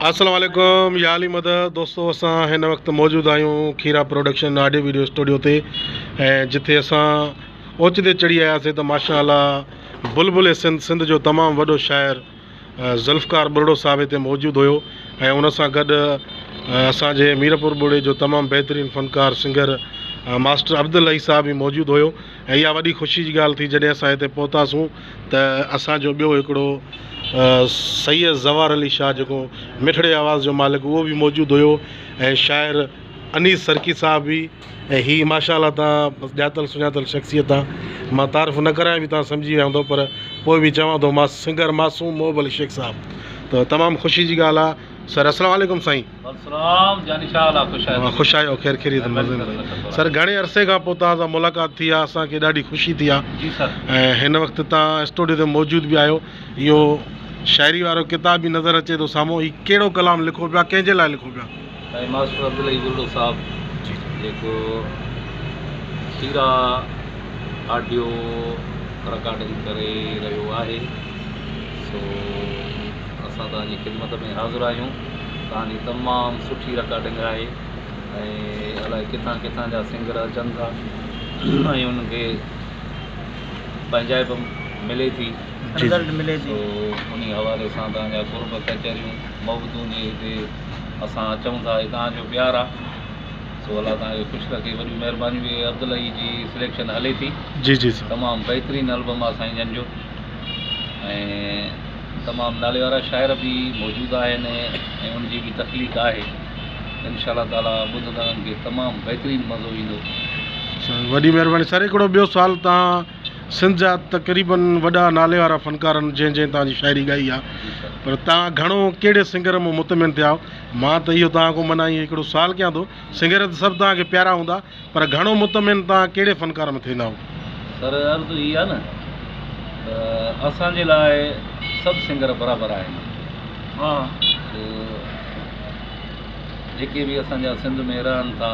السلام عليڪم يا علي مدد دوستو اسان هن وقت موجود آهيون Khera production audio video studio تي ۽ جتي اسان اوچتي چڙهي آياسين ته ماشاء الله بلبل سنڌ سنڌ جو تمام وڏو شاعر ذوالفقار ٻرڙو صاحب هتي موجود هيو ۽ ان سان گڏ اسان جي ميرپور ٻرڙي جو تمام بهترين فنڪار سنگر ماسٽر عبدالحئي صاحب به موجود هيو ۽ اها وڏي خوشي جي ڳالهه ٿي جڏهن اسان هتي پهتاسون ته اسان جو ٻيو هڪڙو سيد زوار علي شاهه جيڪو مٺڙي آواز جو مالڪ اهو به موجود هيو ۽ شاعر انيس سرڪي صاحب به ۽ هي ماشاء الله تان ڄاتل سڃاتل شخصيت آ مان تعارف نه ڪرايان به تان سمجهي ويا هوندو پر پوء به چوان ٿو مان سنگر معصوم محب علي شيخ صاحب ته تمام خوشي جي ڳالهه آ سر السلام عليڪم سائين. والسلام جاني شاھ الله خوش آهيو. خوش آهيو خير خيريت مزي ۾ سائين. سر گهڻي عرصي کان پوء توهان سان ملاقات ٿي آ اسان کي ڏاڍي خوشي ٿي آ جي سر. ۽ هن وقت توهان اسٽوڊيو تي موجود به آهيو اهو شاعري وارو ڪتاب به نظر اچي ٿو سامهون هي ڪهڙو ڪلام لکو پيا ڪنهن جي لاء لکو پيا. سائين ماسٽر عبدالحئي ٻرڙو صاحب جيڪو کيرا آڊيو رڪارڊنگ ڪري رهيو آهي سو اسان توهان جي خدمت ۾ حاضر آهيون. توهان جي تمام سٺي رڪارڊنگ آهي ۽ الائي ڪٿان ڪٿان جا سنگر اچن ٿا ۽ انهن کي پنهنجائپ ملي ٿي رزلٽ ملي ٿي سو انهي حوالي سان توهان جا قرب ڪچهريون محبتون جي هتي اسان اچون ٿا هي توهان جو پيار آ سو الله توهان کي خوش رکي وڏيون مهربانيون هي عبدالحئي جي سليڪشن هلي ٿي جي جي سر تمام بهترين البم آ سائين جن جو ۽ تمام ناليوارا شاعر به موجود آهن ۽ ان جي به تخليق آهي انشاء الله تعالي ٻڌندڙن کي تمام بهترين مزو ايندو. سر وڏي مهرباني سر هڪڙو ٻيو سوال توهان سنڌ جا تقريبن وڏا نالي وارا فنڪار آهن جنهن جنهن توهان جي شاعري ڳائي آهي پر توهان گهڻو ڪهڙي سنگر مان مطمئن ٿيا آهيو مان ته اهو توهان کان معنيٰ ائين هڪڙو سوال ڪيان ٿو سنگر ته سڀ توهان کي پيارا هوندا پر گهڻو مطمئن توهان ڪهڙي فنڪار ۾ ٿيندا آهيو؟ سر عرض هي آهي نه ته اسان جي لاء سڀ سنگر برابر آهن سو جيڪي به اسان جا سنڌ ۾ رهن ٿا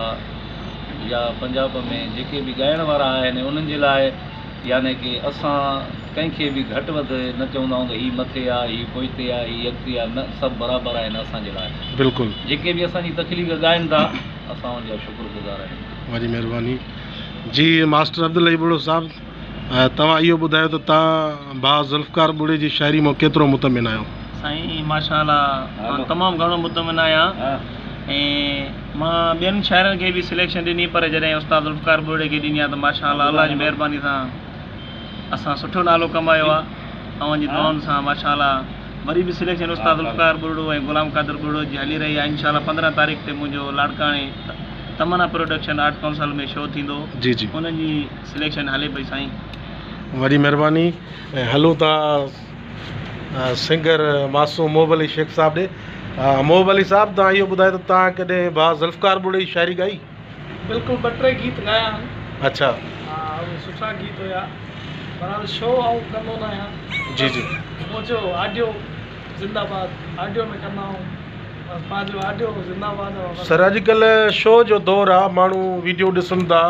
يا پنجاب ۾ جيڪي به ڳائڻ وارا آهن انهن جي لاء يعني ڪي اسان ڪنهن کي به گهٽ وڌ نه چوندا آهيون ته هي مٿي آهي هي پوئتي آهي هي اڳتي آهي نه سڀ برابر آهن اسان جي لاء بلڪل جيڪي به اسان جي تخليق ڳائن ٿا اسان ان جا شڪر گذار آهيون. وڏي مهرباني جي ماسٽر عبدالحئي ٻرڙو صاحب توهان اهو ٻڌايو ته توهان ڀاء ذوالفقار ٻرڙي جي شاعري مان ڪيترو مطمئن آهيو. سائين ماشاء الله مان تمام گهڻو مطمئن آهيان ۽ مان ٻين شاعرن کي به سليڪشن ڏني پر جڏهن استاد ذوالفقار ٻرڙي کي ڏني آهي ته ماشاء الله الله جي مهرباني سان اسان سٺو نالو ڪمايو آهي اوهان جي دعائن سان ماشاء الله وري به سليڪشن استاد ذوالفقار ٻرڙو ۽ غلام قادر ٻرڙو جي هلي رهي آهي انشاء الله 15 تاريخ تي منهنجو لاڙڪاڻي تمنا پروڊڪشن آرٽ ڪائونسل ۾ شو ٿيندو جي جي انهن جي سليڪشن هلي پئي سائين. وڏي مهرباني ۽ هلون ٿا سنگر معصوم محب علي شيخ صاحب ڏي محب علي صاحب توهان اهو ٻڌايو ته توهان ڪڏهن ڀاء ذوالفقار ٻرڙي جي شاعري ڳائي؟ بلڪل ٻه ٽي گيت ڳايا آهن. اڇا. ها اهي سٺا گيت هيا. بهرحال شو آئون ڪندو نه آهيان. جي جي. منهنجو آڊيو زنده باد آڊيو ۾ ڪندا آهيون بس پنهنجو آڊيو زنده باد آ بس. سر اڄڪلهه شو جو دور آ ماڻهو ويڊيو ڏسن ٿا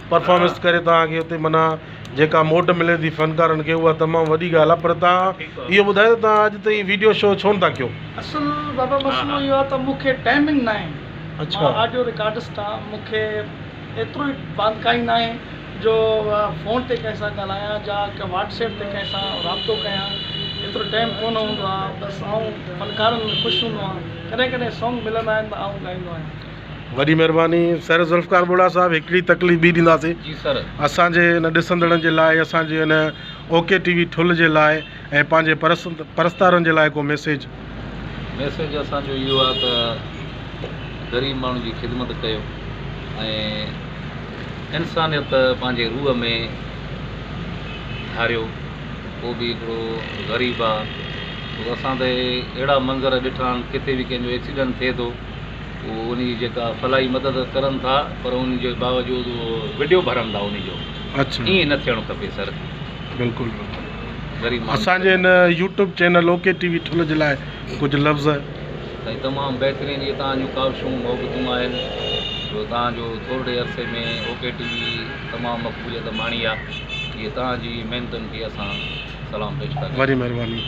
پرفارمنس ڪري توهان کي اتي معنيٰ جيڪا موٽ ملي ٿي فنڪارن کي اها تمام وڏي ڳالهه آ پر توهان اهو ٻڌايو ته توهان اڄ تائين ويڊيو شو ڇو نه ٿا ڪيو. اصل بابا مسئلو اهو آ ته مون کي ٽائمنگ ناهي. اڇا. مان آڊيو رڪارڊسٽ آ مون کي ايترو ئي بانڪائي ناهي جو فون تي ڪنهن سان ڳالهايان جا واٽس ايپ تي ڪنهن سان رابطو ڪيان ايترو ٽائيم ڪونه هوندو آ بس آئون فنڪارن ۾ خوش هوندو آهيان ڪڏهن ڪڏهن سونگ ملندا آهن ته آئون ڳائيندو آهيان. وڏي مهرباني سر ذوالفقار ٻوڙا صاحب هڪڙي تڪليف ٻي ڏينداسين جي سر. اسان جي هن ڏسندڙن جي لاء اسان جي هن اوڪي ٽي وي ٺل جي لاء ۽ پنهنجي پرستارن جي لاء ڪو ميسيج. ميسيج اسان جو اهو آهي ته غريب ماڻهن جي خدمت ڪيو ۽ انسانيت پنهنجي روح ۾ ڌاريو ڪو به هڪڙو غريب آ پوء اسان ته اهڙا منظر ڏٺا آهن ڪٿي به ڪنهن جو ايڪسيڊنٽ ٿئي ٿو اهو ان جي جيڪا فلاحي مدد ڪرن ٿا پر ان جي باوجود اهو وڊيو ڀرن ٿا ان جو ائين نه ٿيڻ کپي سر. بلڪل بلڪل اسان جي هن YouTube channel okay T V Thul جي لاء ڪجهه لفظ. سائين تمام بهترين اهي توهان جون ڪاوشون محبتون آهن جو توهان جو ٿورڙي عرصي ۾ اوڪي ٽي وي تمام مقبوليت ماڻي آ اهي توهان جي محنتن کي اسان سلام پيش ٿا ڪريون. وڏي مهرباني.